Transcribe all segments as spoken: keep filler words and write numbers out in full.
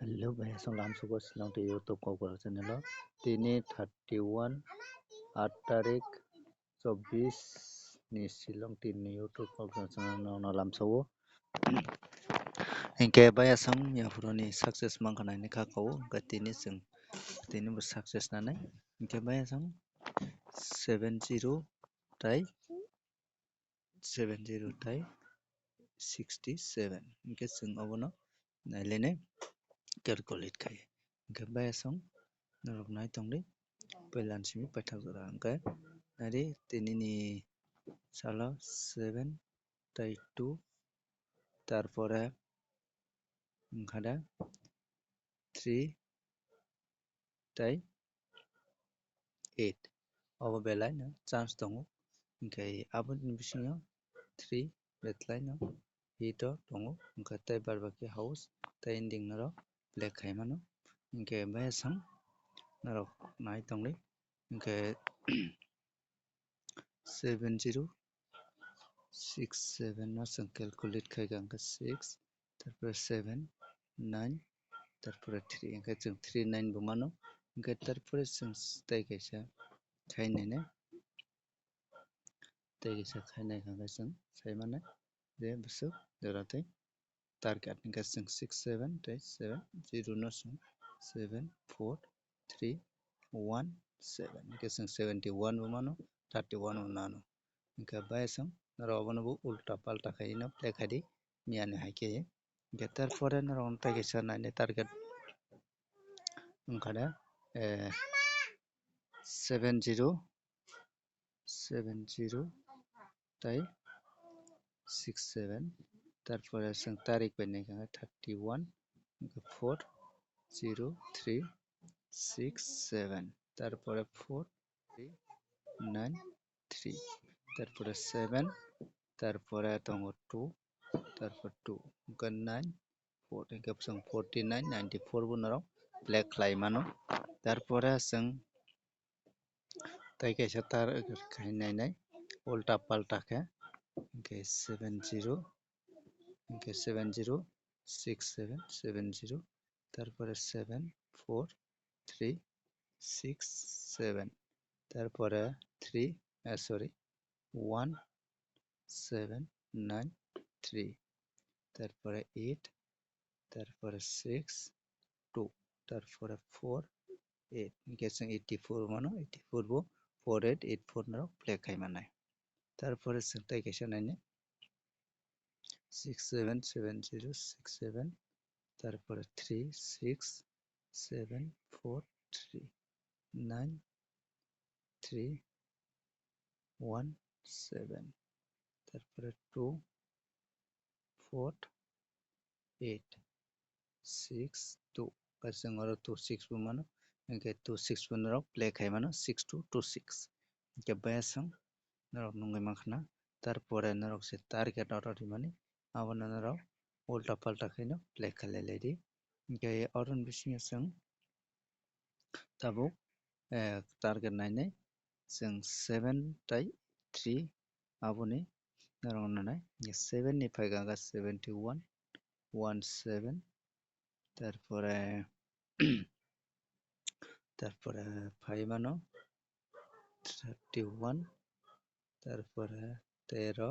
Hello, bhai, aswk lamsugo Shillong tei YouTube Kokborok channel o. Tini thirty one, aat tarik, chobbish ni Shillong tini YouTube Kokborok channel no lamsugo. Hinkhe bhai aswk yaphuruni success mankha naini kha kau, hinkhe tini chwng tini bo success nanai. Hinkhe bhai aswk seven zero tai seven zero tai sixty seven. Hinkhe chwng obono nailainai calculate khai. Hinkhe bhai aswk norok nai tongdi, puila ni simi paithak jora. Hinkhe nari tinini salo seven tai two, tarpore wngkha da three tai eight. Obo belai no chance tongo. Hinkhe aboni bisingo three belai no hit o tongo. Hinkhe tei bar baki house tei ending norok play khai mano. Hinkhe bhai aswk norok nai tongdi. Hinkhe seven zero six seven no chwng calculate khai kha, hinkhe six, tarpore seven, nine, tarpore three, hinkhe chwng three nine bo mano, hinkhe tarpore chwng tei kaisa khai nainai, tei kaisa khai nai kha, hinkhe chwng sai mano je bwswk jora tei target, hinkhe chwng six seven tei seven zero no chwng seven four three one seven, hinkhe chwng seventy one bo mano, thirty one bo nano. Hinkhe bhai aswk norok obono bo ulta palta khaino play khai di, miyani hai khe. Hinkhe tarpore norok tei kaisa naini target wngkha de, eh, seven zero, seven zero tai six seven, tarpore chwng tarik bai naikha thirty one, four zero three six seven, tarpore four three nine three, tarpore seven, tarpore tongo two, tarpor two, hinkhe nine, four, hinkhe chwng forty nine, ninety four bo norok play khlai mano. Tarpore chwng tei kaisa tar khai nainai ulta palta khe, hinkhe seven zero, hinkhe seven zero six seven, seven zero, tarpore seven four three six seven, tarpore three, eh, sorry, one seven nine three, tarpore eight, tarpore six two, tarpore four eight, hinkhe chwng eighty four mano, eighty four bo four eight eight four norok play khai manai. Tarpore chwng tei kaisa nainai six seven seven zero six seven, tarpore three six seven four three nine three one seven, tarpore two four eight six two, kaisa oro two six bo mano, hinkhe two six bo norok play khai mano, six two two six. Hinkhe bhai aswk norok nungwi mankha na, tarpore norok se target oro rimani, abono norok ulta palta khaino play khlai lai di. Hinkhe oroni bisingo chwng tabuk, eh, target nainai chwng seven tai three, aboni norok nanai seven ni phaikha seventy one, one seven, tarpore tarpore phai mano thirty one, tarpore tero,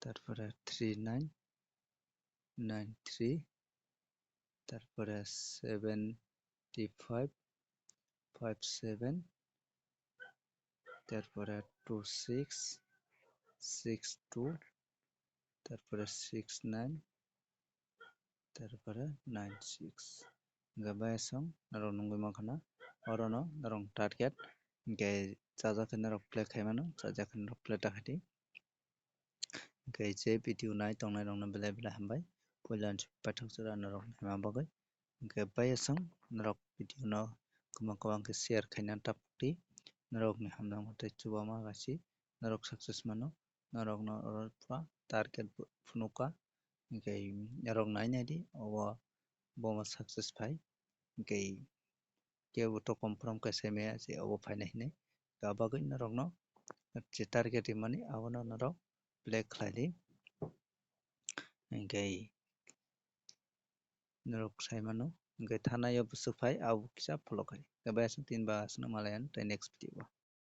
tarpore three nine nine three, tarpore seventy five five seven, tarpore two six six two, tarpore six nine, tarpore nine six. Hinkhe bhai aswk norok nungwi mankha na, orono norok target hinkhe chajak khe norok play khai mano, chajak khe norok play ta khai di. Hinkhe je video nai tongnai rokno belai belai hambai, puila ni paithak jora norok naima bagwi. Hinkhe bhai aswk norok video no kwbang kwbang khe share khaina ta pokdi, norokni hamjakma tei chubama bai se norok success mano, norokno oro pura target phunukha, hinkhe norok nai naidi obo bomo success phai, hinkhe kebo to confirm khe sai maya je obo phainai hinwi, aboni bagwi norokno je target rimani abono norok play khlai di, hinkhe Norok sai mano. Hwnkhe thanaio bwswk phai abo kisa follow khai. Hwnkhe bai aswk tin ba aswkno malai anw tei next video o.